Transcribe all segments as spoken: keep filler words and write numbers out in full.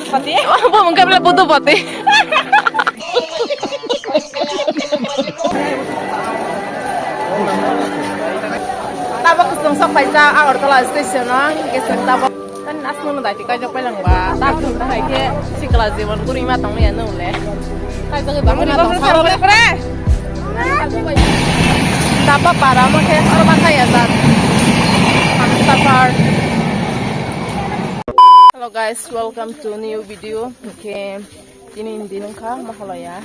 Pati? Bo mungkha bela budu pati. Tabok kusung sok paisa Agartala station o, kusung tabok. Tan asmano dati kaijak pailangba. Tabok hai khe sikla jibon guri ma tong ya nole. Kaijak ba ma tong. Tapa para mo khe oro ba kaya jat. Hamsa par. Hello guys, welcome to new video. Okay, tini din wngkha Mahalaya.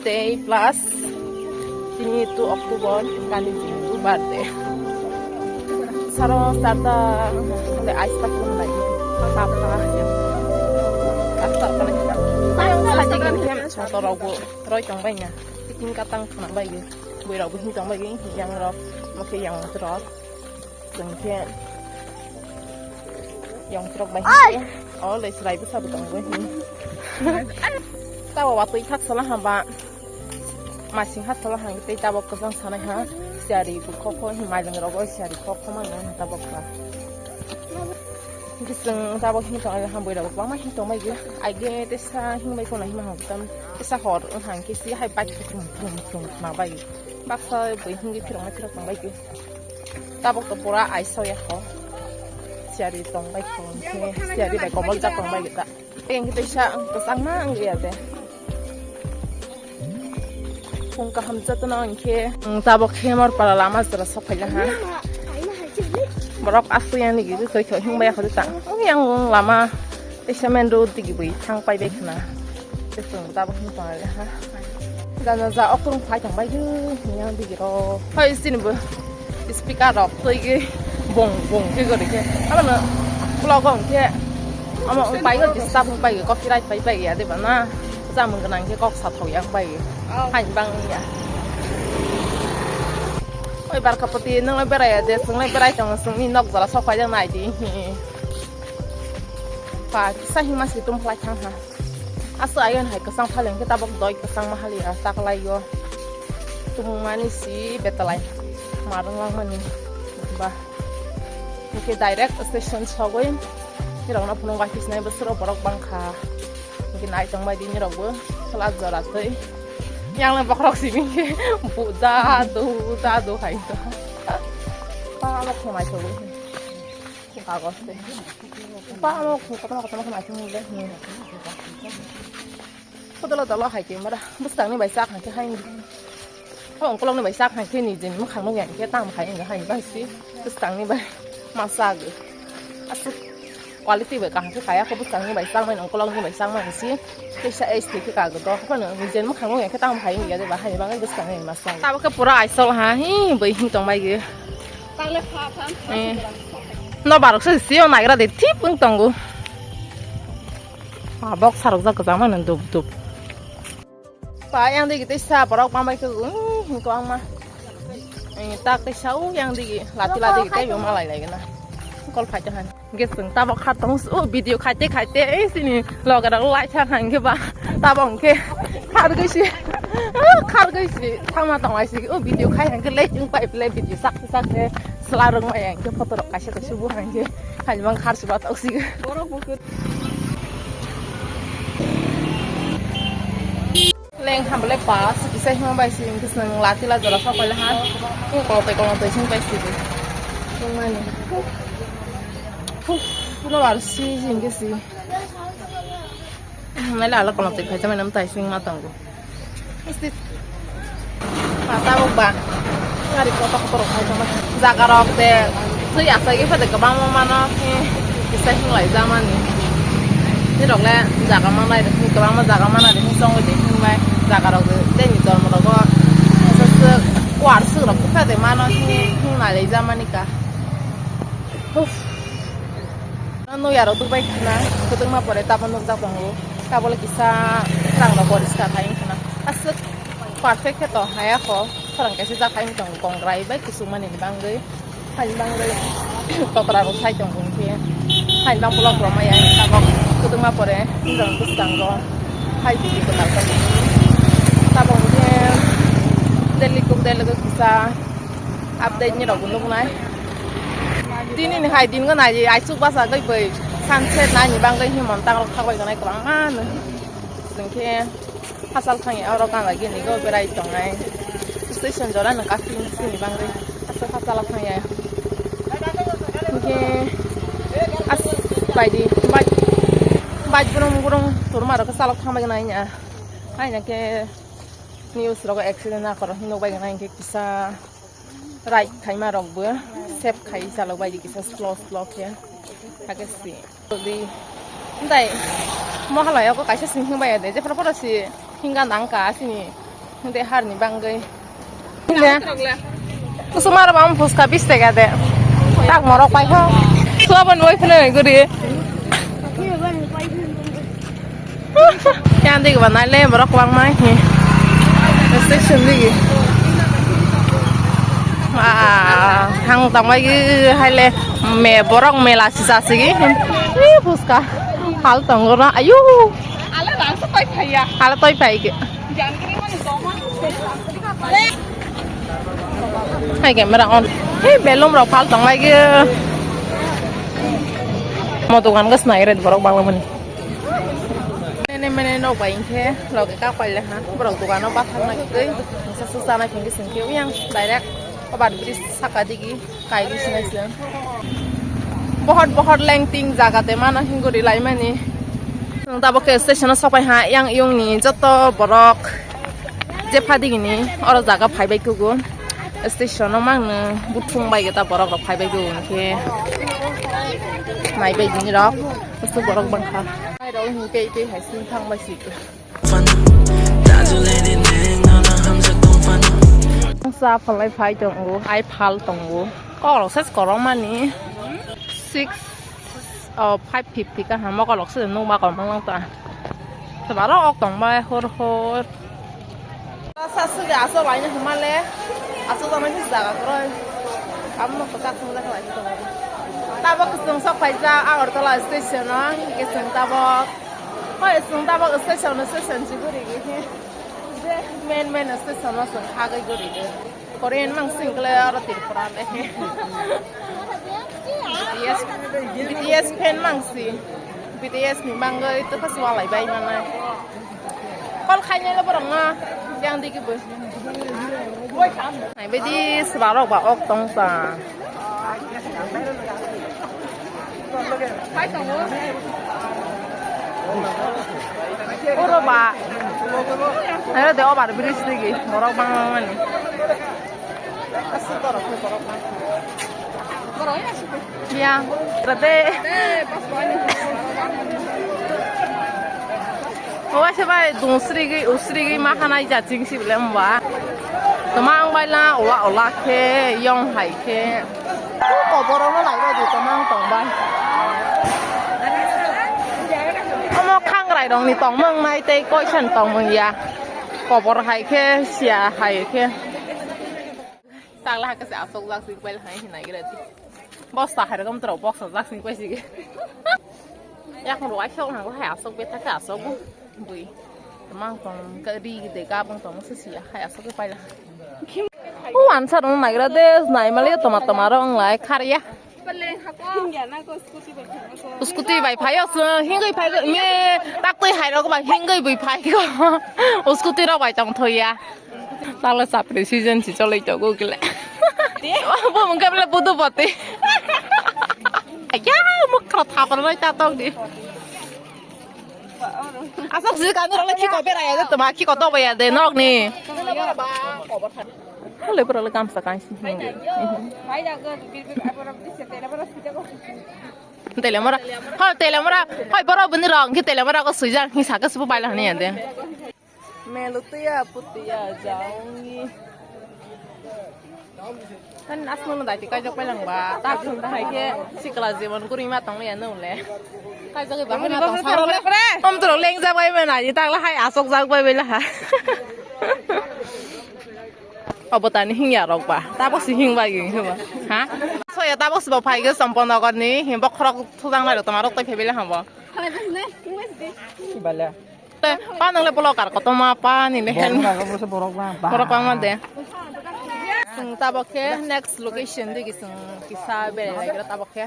Day plus tini two October, kani jini birthday. Saro sarta hwnle ice pack hwnlai. Tap ta. Tap ta. Soto rok bo roi tong bai na. Tikin katang khna bai. Bui rok bo hin tong bai. Yang rok, mokhe yang rok. Chwng khe yongtrok bai hwnkhe, o le chwrai bwsa bo tongo hwn. Tabok watwi khak sala hwnba, masing khak sala hwn tei tabok kwchang sanai ha, siyari bo khok kho, mailing rogo siyari khok kho mano tabok kha. Hwnkhe chwng tabok himwi tongmani ha, bwrwi rok bo kwbangma himwi tongmani, aige tesa himwi kheno himma hwn tei tesa hor wng kha hwnkhe si hai bike thum thum thum ma bai baksa bwrwi himwi phiroknai phirok tongbai. Tabok to pura aiso ya kho. Siyari tong bai kho, hwnkhe siyari bai kobol jak tong bai ta. Tei hwnkhe teisa ang kwchangma wng ya de. Phung kaham jotono hwnkhe, ang tabok khe Morpara lama jora sok phaila ha. Borok aswk yang nigi twi thoi hwng bai kho ta. Ang yang lama teisa main road digi bui thang pai bai khna. Tei chwng tabok hwn tong ha. Jana ja oktung phai tong bai gw yang digi ro. Hoi sini bo speaker rok twi gw bong bong khe gori khe. Abo no vlog o hwn khe amo bai gw disturb bai gw copyright pai bai ya de ba na. Jamung gwnang khe kok sa thok yang bai gw. Hai bang ya. Oi barkha pati nang lai berai ya de, chwng lai berai tong, chwng ni nok jora sok phai jak nai di. Pa kisa hima si tum phlai thang ha. Aswk ayon hai kwchang phaleng khe tabok doi kwchang ma haliya taklaio. Tumung mani si betalai marwng langmani ba. Hwnkhe direct station sogwi nirokno phunuk bai khisnai bwswk borok bangkha. Hwnkhe nai tongbai di nirokbo chwla jora twi. Yang le bokhorok simi khe bu dadu dadu hai to. Pa abo khumai sogwi. Kagos tei. Pa amo kotorma kotorma khe naising le. Kodolo dolo hai tei mara. Bwskangni bai chak hai khe hai. O ongkolokni bai chak hai khe ni jeni mwkhang nukya khe tam khai wngkha hai bai si. Bwskangni bai ma chagwi. Aswk quality bai kaham khe kaya kho bwskangni bai chak mani ongkolokni bai chak mani si. Teisa S T khe kagwi do. Phano ni jeni mwkhang nukya khe tam khai wngya de ba hai bangwi bwskangni ma chagwi. Tabuk khe pura aisol ha hi bai him tong bai gwi. Eh. No barok se sio nagra de thip wng tongo. Ah, box sarok jak kwchangma no dup dup. Pa yang digi tei sa borok bambai khe, hmm, kwbangma. Eh, tak tei sa u yang digi lati lati tei bo malai lai gana. Kol phai tong han. Hwnkhe chwng tabok kha tong, o video khaite khaite, ei, chini loge rok lai thang hang khe ba, tabok hwnkhe khargwi si, khargwi si, thangma tong lai si, o video khai hang khe late wng pai phle video sak sak khe sla rwng bai hang khe photo rok kaisa kaisa bo hang khe, hai mang khar si ba tok si. Leng ham le pa, kisa hima bai si, hwnkhe chwng lati la jora sok pai le ha. Hwnkhe kolok tai kolok tai sing pai si. Hwnkmani. Huh, puno bar si, si hwnkhe si. Hwnkhe le ala kolok tai phai tongmani, amtai sing ma tongo. Mesti. Pa tabok ba. Gari kotor kotor rok phai tongma. Jaga rok de twi asai khe phade kwbangma mano khe kisa hinglai jamani. Nirok le jaga manai rok, kwbangma jaga manai rok chongwi de hinbai jaga rok de tei ni jormo rogo aswk kuar swk rok khe phade mano hing hinglai jamani ka. Uff. Nukya rok dukbai khna, kwtwngma pore tamo nukjak tongo. Tabole kisa rang rok poriskar hai wngkhna. Aswk perfect khe to haya kho. Khorang kaisa jak hai wngtong kongrai bai kuchukmani ni bagwi. Hai bagwi kotora rok sai tongo hwnkhe. Hai bang block rok maya tabok kwtwngma pore hingrok bwskango. Hai bini kwtal khe tabok hwnkhe daily kok daily kisa update ni rok bo nuknai. Tini ni hai din go nai ai chuk basa goi bai. Sunset naini bagwi himon tangrok thagbai tongnai kwbangma no. Hwnkhe hachal thangya oro gana gini go berai tongnai. Station jora no kaphilni sini bagwi hachal hachal thangya. Hwnkhe as baidi bai bai burung burung turma rok salok thangbai tongnai ya. Haina khe news rogo accident na koro hinwi bai tongnai hwnkhe kisa. Ride khaima rok bo save khai chalok bai di kisa slow slow khe. Hakhe si di ndai mohalaya ko kaisa sing hing bai de jephru phuru si hinga nang ka sini hingde har ni bangwi. Ne kusuma rok bang phuska bis taka de tak morok pai kho. Suabon bai phene guri. Yang digi ba nai le borok kwbangma hi. Station digi. Ah, thang tangbai gi hai le me borok mela si sa sigi. Ni phuska. Hal tongo na. Ayu. Ale lang sa pai phai ya. Hal toi phai gi. Hai camera on. Hey, belum rok phal tong lagi. Mo dokan gas nai red borok bang mani. Mene mene nok bai khe loge ka paile ha. Borok dokan o bathang nai tei. Sa su sana khe sing khe yang direct obar bridge saka digi. Kairi sinai se. Bohot bohot lengting jaga te mano hingori laimani. Nwng tabok khe station o sopai ha yang yung ni joto borok jepha digi ni oro jaga phaibai kugo. Station o mangno buthung bai geta borok rok phaibai kugo hwnkhe naibai dini rok. Busu borok bangkha. Nai rok hwnkhe tei hai sini thang bai si. Sa phalai phai tongo, ai phal tongo. Kok rok ses korokmani six, oh, five fifty kaham mokol rok se nukma korokma lang ta. Tobaro ok tongbai hor hor. Sa sugi aswk laina hwnmale, aswk tongmani jaga kwrwi. Amo kwchak thwngjak lai tongo. Tabok chwng sok phaijak Agartala station o, hwnkhe chwng tabok. Hoi, chwng tabok station, station chiburi gini. Je main, main station o chwng hagwi guri de. Korean mang sing kle aro Tripura le. B T S, B T S fan mang si. B T S ni mangoi to pas walai bai mana. Call khainai le borok no. Yang digi bo. Naibaidi swrarok ba ok tong sa. Oro ba. Ayo de obar bridge digi borok bang bang mani. Ya, berarti. Owa se bai dungsrigwi usrigwi ma hanai ja ching si bole mba. Toma ang bai la ola ola khe yong hai khe. Kobor no lai bai di toma ang tong bai. Omo khangrai rong ni tong mung nai tei koisan tong mung ya. Kobor hai khe sia hai khe. Tagla hakhe se asok jak sing pai hai hinai gira di. Bosta hai rokom tro box jak sing pai sigi. Yakung rwai sok nang hai asok beta khe asok bui. Mang tong ka ri de ka bang tong se sia hai asok pai la. O answer no nagira de nai mali toma toma rong lai khar ya. Scooty bai phaio se hingoi phai me tak twi hai rok bai hingoi bui phai ko. Scooty rok bai tong thoya. Tala chapri season si cholai tongo kile. Bo mungkha bele budu bote. Aya mukra thapar nai ta tong di. Asok si kanu role khiko bera ya de toma khiko to ya de nok ni. Hale bro le gamsa kan si. Telemora. Hoi telemora. Hoi boro bini rong ki telemora ko suijak hi saka supu baila hani ya de. Melutia putia jaungi. Kan asmano dai tikai jok pailangba. Tak jung dahai ke sikla jibon kuri ma tong ya no le. Kai jok ba ma tong saro le. Om tro leng jak bai mena ji tak la hai asok jak bai bai la ha. Obo tani hingya rok ba. Tabok si hing bai ging ba. Ha? Soya tabok si bo phai ge Sompon nogor ni him bokhorok thujang nai rok toma rok tai phai bai la ha bo. Bale. Te, pa nang le vlogger kotorma pa ni le. Borok ba, ba. Borok ba ma de. Chwng tabok khe next location digi chwng kisa berai lai gra tabok khe.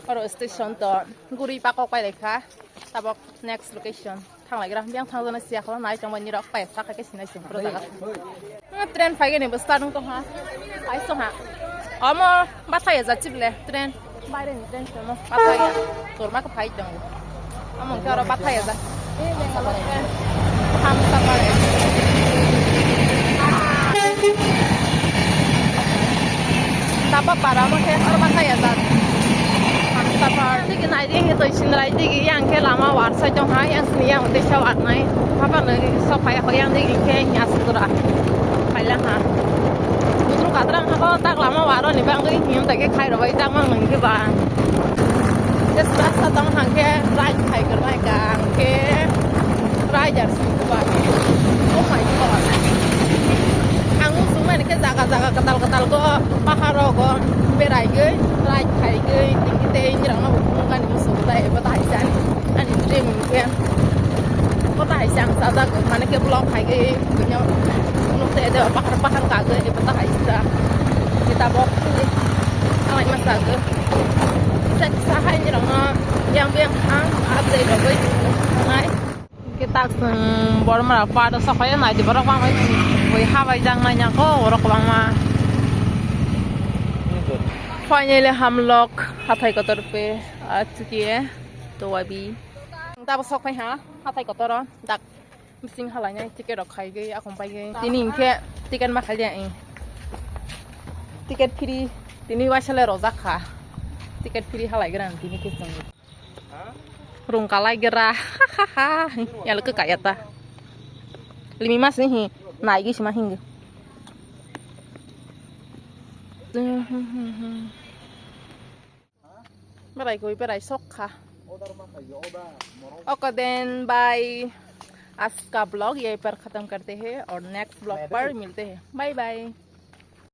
Oro station to guri pakok pai laikha. Tabok next location. Thanglaigra. Biang thangjaknai siya kholo nai tongbai nirok pai sakha khe sinai sung pro jaga. Train phaigani bo start wngtong ha. Pai song ha. Omo bathai ya jachip le train. Baire ni train tongmo bathai ya. Torma khe phai tong. Omo khe oro bathai ya ja. Hamsa pare. Tapa para mo khe oro bathai ya ja. Hamsa par. Digi nai digi toi sinrai digi yang khe lama war sai tong ha yang sini yang tei sa war nai. Papa no sok phai ho yang digi khe nya sutra. Phaila ha. Butru katrang ha ko tak lama waro ni bangwi him ta khe khai rwbai jak mang nang khe ba. Just rasta tong hang khe right khai kwrwai ka hang khe right jar sing ba. Oh my God. Ang usung mani khe jaga jaga kwtal kwtal go pahar rogo beraigwi right khaigwi tingkhe tei nirang no bo phunukani musugo dai ebo dai jani. Ani dream khe. Kota hai chang sa da mane ke vlog hai ke dunya nuk te de bahar bahar ka ke kota hai sa. Kita bok ni. Ang ma sa ke. Sa sa hai ni rong yang yang ang update rok bai nai. Kita sung borma pa do sa khaya nai di borok bang bai. Bai ha bai jang nai nyang ko borok bang ma. Finally, hamlok hathai kotor pe a chuki e to abi. Tabo sok phai ha, hathai kotoro dak bising halainai ticket rok khaigwi akhum paigwi. Tini hinkhe ticket ma khailiya, eh. Ticket free, tini waisa le rojak kha. Ticket free halaigra ang tini khe chwng. Rung kalaigra, ha, ha, ha. Yalo kwkaya ta. Limi mas ni hi, naigwi sima hingo. Berai koi berai sok kha. Oke, then bye. आज का vlog यहीं पर खत्म करते हैं और next vlog पर मिलते हैं. Bye bye.